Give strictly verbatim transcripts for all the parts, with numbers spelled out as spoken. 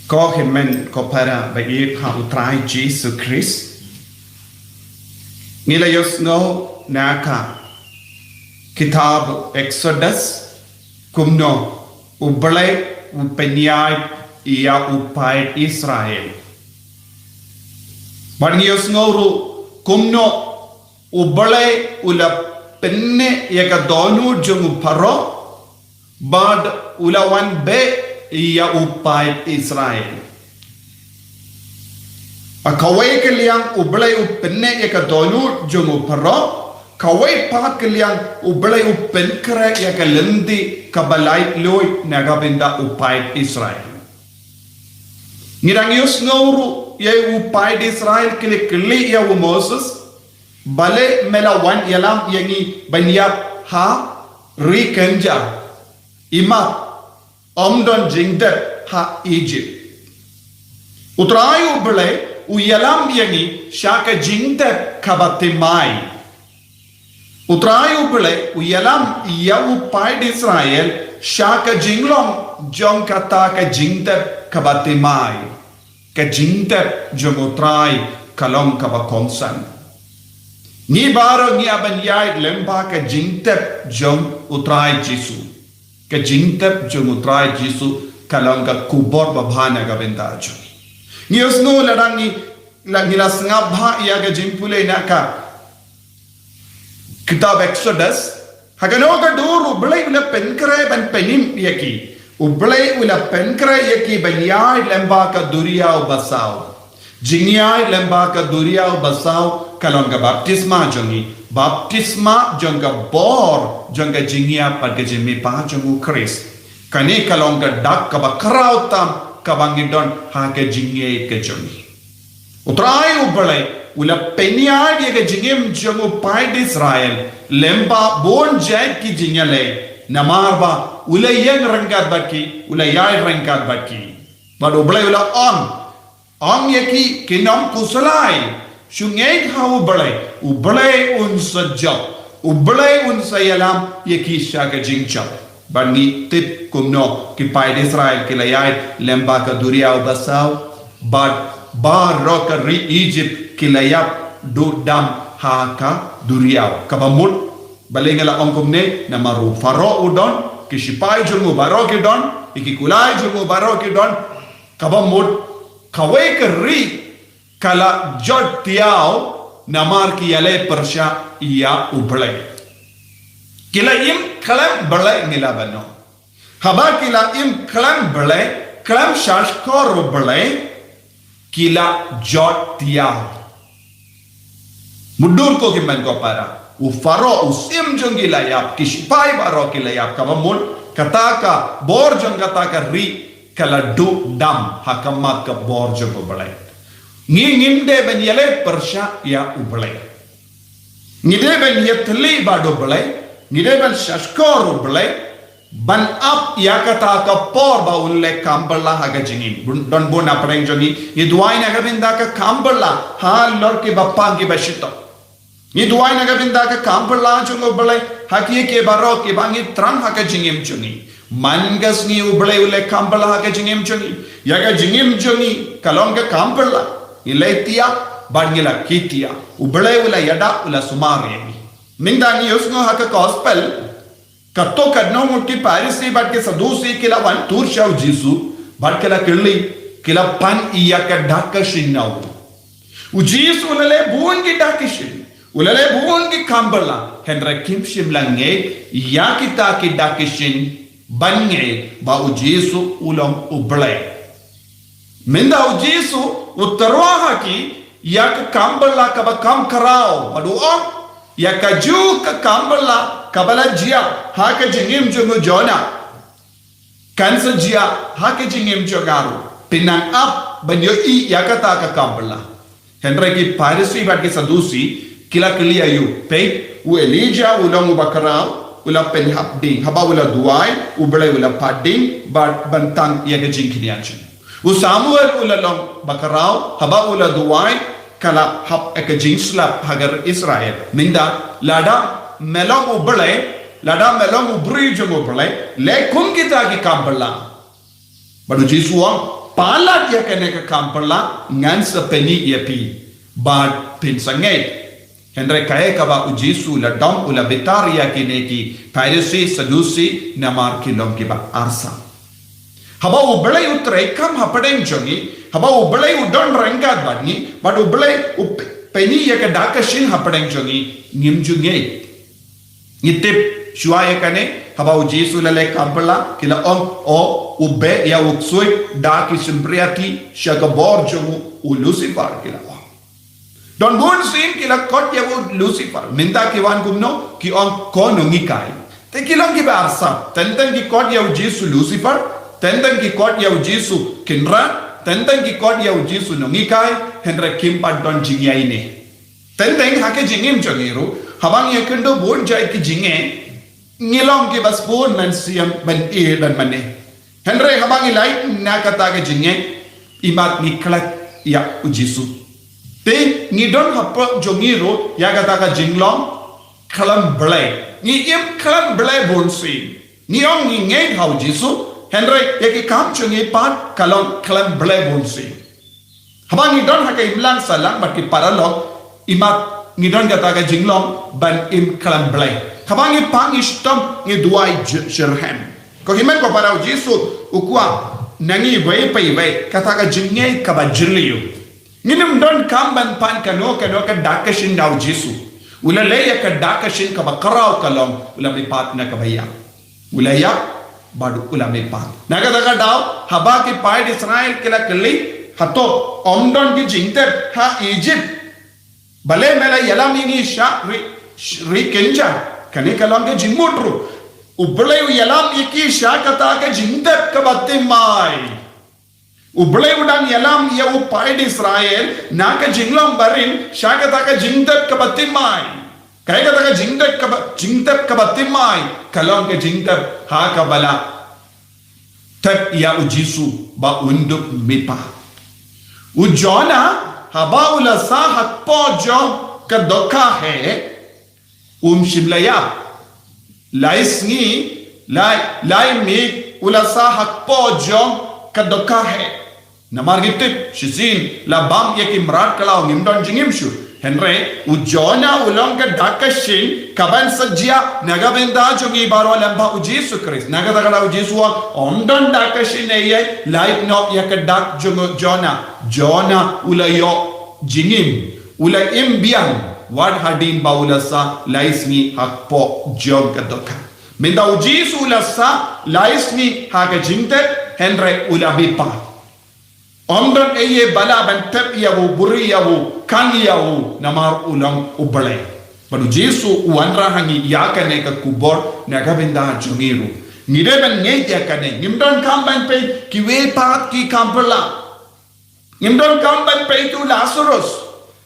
Ko hynmen ko para ba ïeit ha u Trai Jisu Khrist. Ngi la ïohsngew na ka kitab Exodus kumno u Blei u pynïaid ïa u paid Israel. Bad ngi ïohsngew ruh kumno u Blei u la pynneh ïa ka dohnud jong u Pharaoh bad u la wan beh ïa u paid Israel. Ha kawei ka liang u Blei u pynneh ïa ka dohnud jong u Pharaoh, kawei pat ka liang u Blei u pynkhreh ïa ka lynti kaba laitluid na ka bynta u paid Israel. Ngi dang ïohsngew ruh ïa u paid Israel ki la kylli ïa u Moses, balei me la wan ïalam ïa ngi ban ïap ha ri kynja, imat ym don jingtep ha Egypt. U Trai u Blei u ïalam ïa ngi sha ka jingtep kaba thymmai. U Trai u Blei u ïalam ïa u paid Israel sha ka jinglong jong kata ka jingtep kaba thymmai. Ka jingtep jong u Trai ka long kaba kongsan. Ngi baroh ngi hap ban ïaid lyngba ka jingtep jong u Trai Jisu. Ka jingtep jong u Trai Jisu ka long ka khubor babha na ka bynta jong ngi. Ngi ïohsngew lada ngi la, ngi la sngap bha ïa ka jingpule na ka kitab Exodus, ha kano ka dur u Blei u la pynkhreh ban pynim ïa ki. U Blei u la pynkhreh ïa ki ban ïaid lyngba ka duriaw basaw. Jingïaid lyngba ka duriaw basaw ka long ka baptisma jong ngi. Baptisma jong ka bor jong ka jingïap bad ka jingmihpat jong u Khrist. Kane ka long ka dak kaba khraw tam kaba ngi don ha ka jingïeit ka jong ngi. U Trai u Blei u la pynïaid ïa ka jingim jong u paid Israel lyngba bun jait ki jingïaleh, namar ba u la ïeng ryngkat bad ki, u la ïaid ryngkat bad ki. Bad u Blei u la ong, ong ïa ki, ki nongkhuslai, shu ngeit ha u Blei, u Blei un sa jop, u Blei un sa ïalam ïa ki sha ka jingjop. Bad ngi tip kumno ki paid Israel ki la ïaid lyngba ka duriaw basaw, bad baroh ka ri Egypt ki la ïap duh dam ha ka duriaw. Kaba mut, balei nga la ong kumne, namar u Pharaoh u don, ki shipai jong u baroh ki don, ki kulai jong u baroh ki don, kaba mut, kawei ka ri ka la jot thiaw namar ki ïaleh pyrshah ïa u Blei. Ki la im khlem Blei ngi la ban ong. Haba ki la im khlem Blei, khlem shahshkor u Blei, ki la jot thiaw. Mutdur ko hynmen ko para. U Pharaoh u syiem jong ki la ïap, ki shipai baroh ki la ïap, kaba mut, kata ka bor jong kata ka ri ka la duh dam ha khmat ka bor jong u Blei. Ngi ngim dei ban ïaleh pyrshah ïa u Blei. Ngi dei ban ïatylli bad u Blei, ngi dei ban shahshkor u Blei, ban ap ïa kata ka por ba un leh kam bylla ha ka jingim. Bun, don bun na pdeng jong ngi, ngi duwai na ka bynta ka kam bylla halor kiba pang kiba shitom. Ngi duwai na ka bynta ka kam bylla jong u Blei ha ki, ki baroh kiba ngi thrang ha ka jingim jong ngi. Man ka sngi u Blei u leh kam bylla ha ka jingim jong ngi. Ïa ka jingim jong ngi ka long ka kam bylla. Ngi leh thiah bad ngi la ki thiah. U Blei u la ïada, u la sumar ïa ngi. Mynta ngi ïohsngew ha ka gospel, katto katno ngut ki Pharisi bad ki Sadusi ki la wan tur sha u Jisu, bad ki la kylli, ki la pan ïa ka dak ka shin na u. U Jisu u la leh bun ki dak ki shin, u la leh bun ki kam bylla, hynrei kim shym la ngeit ïa kita ki dak ki shin ban ngeit ba u Jisu u long u Blei. Mynta u Jisu u tyrwa ha ki ïa ka kam bylla kaba kham khraw, bad u ong, ïa kajuh ka kam bylla kaba la jia ha ka jingim jong u Jonah, kan sa jia ha ka jingim jong nga ruh. Pynang ap ban ïohi ïa kata ka kam bylla. Hynrei ki Pharisi bad ki Sadusi ki la kylli ïa u, peit, u Elijah u long uba khraw, u la pynhap ding, haba u la duwai, u Blei u la pad ding, bad ban tang ïa ka jingkñia jong u. U Samuel u la long ba khraw, haba u la duwai, ka la hap ïa ka jingslap ha ka ri Israel. Mynta, lada me long u Blei, lada me long u briew jong u Blei, leh kum kita ki kam bylla. Bad u Jisu u ong, palat ïa kane ka kam pyrla, ngan sa pyni ïa phi bad phin sa ngeit. Hynrei kaei kaba u Jisu u la dom, u la bitar ïa kine ki Pharisi, Sadusi, namar ki long kiba arsap. Haba U Blei u treikam hapdeng jong ngi, haba U Blei u don ryngkat bad ngi, bad U Blei u pe- pyni ïa ka dak ka shin hapdeng jong ngi, ngim ju ngeit. Ngi tip shuwa ïa kane, haba u Jisu u la leh kam pyrla, ki la ong, o, u beh ïa u ksuid da ki shympriahti sha ka bor jong u, u Lucifer, ki la ong. Don bun sien ki la khot ïa u Lucifer. Mynta ki wan kumno, ki ong ko nonghikai. Te ki long kiba arsap. Teng teng ki khot ïa u Jisu Lucifer, teng teng ki khot ïa u Jisu kynrad, teng teng ki khot ïa u Jisu nonghikai, hynrei kim pat don jingïaineh. Teng teng ha ka jingim jong ngi ruh, haba ngi ïakynduh bun jait ki jingeh, ngi long kiba sbun mynsiem ban ïeh ban mane. Hynrei haba ngi lait na kata ka jingeh, imat ngi klet ïa u Jisu. Te ngi don hapoh jong ngi ruh ïa kata ka jinglong khlem Blei. Ngi im khlem Blei bun sien. Ngi ong ngi ngeit ha u Jisu, hynrei ïa ki kam jong ngi pat ka long khlem Blei bun sien. Haba ngi don ha ka imlang sahlang bad ki paralok, imat ngi don kata ka jinglong ban im khlem Blei. Haba ngi pang ngi shitom ngi duwai j- shitrhem. Ko hynmen ko para, u Jisu u kwah na ngi iwei pa iwei kata ka jingngeit kaba jylliew. Ngim don kam ban pan kano kano ka dak ka shin da u Jisu. U la leh ïa ka dak ka shin kaba khraw, ka long u la mihpat na kaba ïap. U la ïap bad u la mihpat. Na kata ka daw, haba ki paid Israel ki la kylli, hato ym don ki jingtep ha Ijipt? Balei me la ïalam ïa ngi sha ri, ri kynja? Kane ka long ka jingmut ruh. U Blei u ïalam ïa ki sha kata ka jingtep kaba thymmai. U Blei u dang ïalam ïa u paid Israel na ka jinglong barim sha kata ka jingtep kaba thymmai. Kaei kata ka jingtep kaba, jingtep kaba thymmai? Ka long ka jingtep ha kaba la tep ïa u Jisu ba un dup mihpat. U Jonah haba u la sah hapoh jong ka dohkha heh, um shym la ïap. Lai sngi, lai, lai miet u la sah hapoh jong ka dohkha heh. Namar ngi tip shisien la bam ïa ki mrad khlaw, ngim don jingim shuh. Hynrei u Jonah u long ka dak ka shin kaban sa jia na ka bynta jong ngi baroh lem bad u Jisu Khrist. Na kata ka daw u Jisu u ong, ym don dak ka shin ei ei, lait noh ïa ka dak jong u Jonah. Jonah u la ïoh jingim, u la im biang wat hadien ba u la sah lai sngi hapoh jong ka dohkha. Mynta u Jisu u la sah lai sngi ha ka jingtep, hynrei u la mihpat. Ym don ei ei ba lah ban tep ïa u, buhrieh ïa u, khang ïa u, namar u long u Blei. Bad u Jisu u wanrah ha ngi ïa kane ka khubor na ka bynta jong ngi ruh. Ngi dei ban ngeit ïa kane, ngim don kam ban peit kiwei pat ki kam pyrla. Ngim don kam ban peit u Lasarus.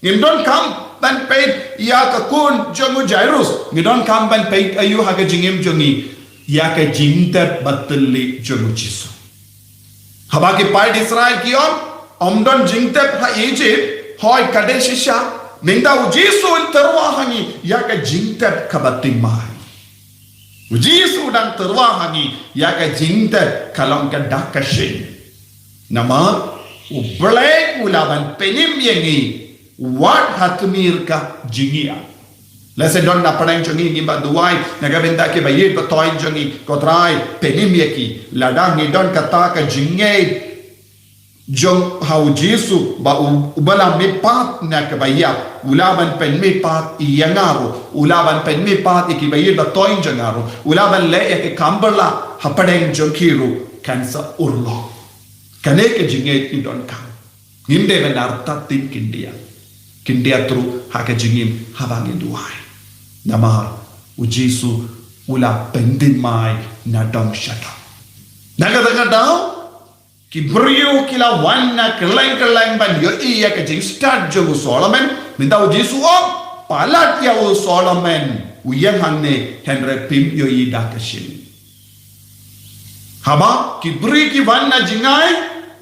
Ngim don kam ban peit ïa ka khun jong u Jairus. Ngi don kam ban peit aïu ha ka jingim jong ngi? Ïa ka jingtep bathylliew jong u Jisu. Haba ki paid Israel ki ong, ym don jingtep ha Ijipt, hooid ka dei shisha. Mynta u Jisu un tyrwa ha ngi ïa ka jingtep kaba thymmai. U Jisu u dang tyrwa ha ngi ïa ka jingtep, ka long ka dak ka shin. Namar u Blei u lah ban pynim ïa ngi wat ha khmih ka jingïap. Lehse don na pdeng jong ngi ngi ba duwai na ka bynta kiba ïeit ba thoiñ jong ngi, ko Trai pynim ïa ki. Lada ngi don kata ka jingngeit jong ha u Jisu ba u, uba la mihpat na kaba ïap, u lah ban pynmihpat ïa nga ruh, u lah ban pynmihpat ïa kiba ïeit ba thoiñ jong nga ruh, u lah ban leh ïa ki kam pyrla hapdeng jong ki ruh, kan sa urlong. Kane ka jingngeit ngi donkam. Ngim dei ban artatien khyndiat. Khyndiat ruh ha ka jingim haba ngi duwai. Namar u Jisu u la pynthymmai na dong sha dong. Na kata ka daw, ki briew ki la wan na kylleng kylleng ban ïohi ïa ka jingstad jong u Solomon, mynta u Jisu u ong, palat ïa u Solomon u ïeng hangne, hynrei phim ïohi da ka shin. Haba ki briew ki wan na jngai,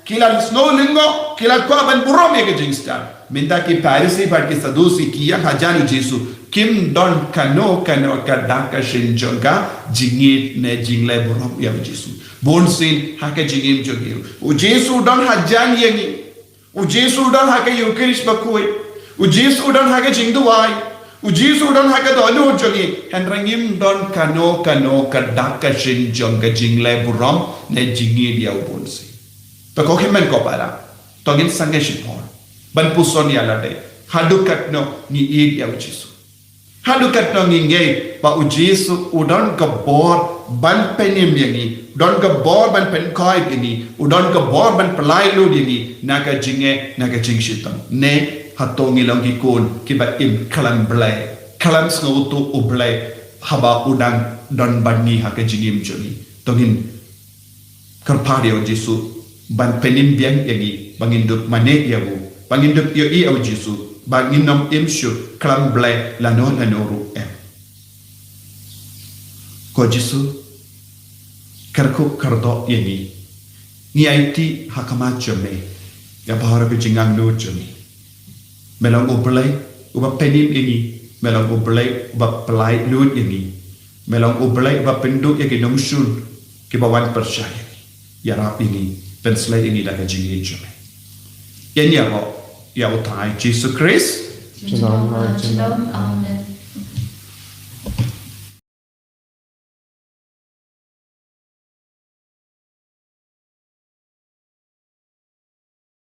ki la sngewlyngngoh, Ki la kwah ban burom ïa ka jingstad. Mynta ki Pharisi bad ki Sadusi ki ïeng hajan u Jisu. Kim don kano kano ka dak ka shin jong ka jingïeit ne jingleh burom ïa u Jisu. Bun sien ha ka jingim jong ngi ruh, u Jisu u don hajan ïa ngi. U Jisu u don ha ka Ïukharist bakhuid. U Jisu u don ha ka jingduwai. U Jisu u don ha ka dohnud jong ngi. Hynrei ngim don kano kano ka dak ka shin jong ka jingleh burom ne jingïeit ïa u bun sien. To ko hynmen ko para, to ngin sangeh shipor ban puson ïa lade. Haduh katno ngi ïeit ïa u Jisu? Haduh katno ngi ngeit ba u Jisu u don ka bor ban pynim ïa ngi, u don ka bor ban pynkhuid ïa ngi, u don ka bor ban pyllait lut ïa ngi na ka jingeh, na ka jingshitom? Ne hato ngi long ki khun kiba im khlem Blei, khlem sngewthuh u Blei haba u dang don bad ngi ha ka jingim jong ngi? To ngin kyrpad ïa u Jisu ban pynim biang ïa ngi, ba ngin dup mane ïa u, ba ngin dup ïohi ïa u Jisu, ba ngin ym im shuh khlem Blei lano lano ruh em. Ko Jisu, kyrkhu kyrdoh ïa ngi. Ngi aiti ha khmat jong me ïa baroh ka jingangnud jong ngi. Me long u Blei uba pynim ïa ngi. Me long u Blei uba pyllait lut ïa ngi. Me long u Blei uba pynduh ïa ki nongshun kiba wan pyrshah ïa ngi. Ïarap ïa ngi, pynsleh ïa ngi da ka jingïeit jong me. Ïa ngi ïaroh ïa utai Jisu Khrist. Junom, junom. Amen.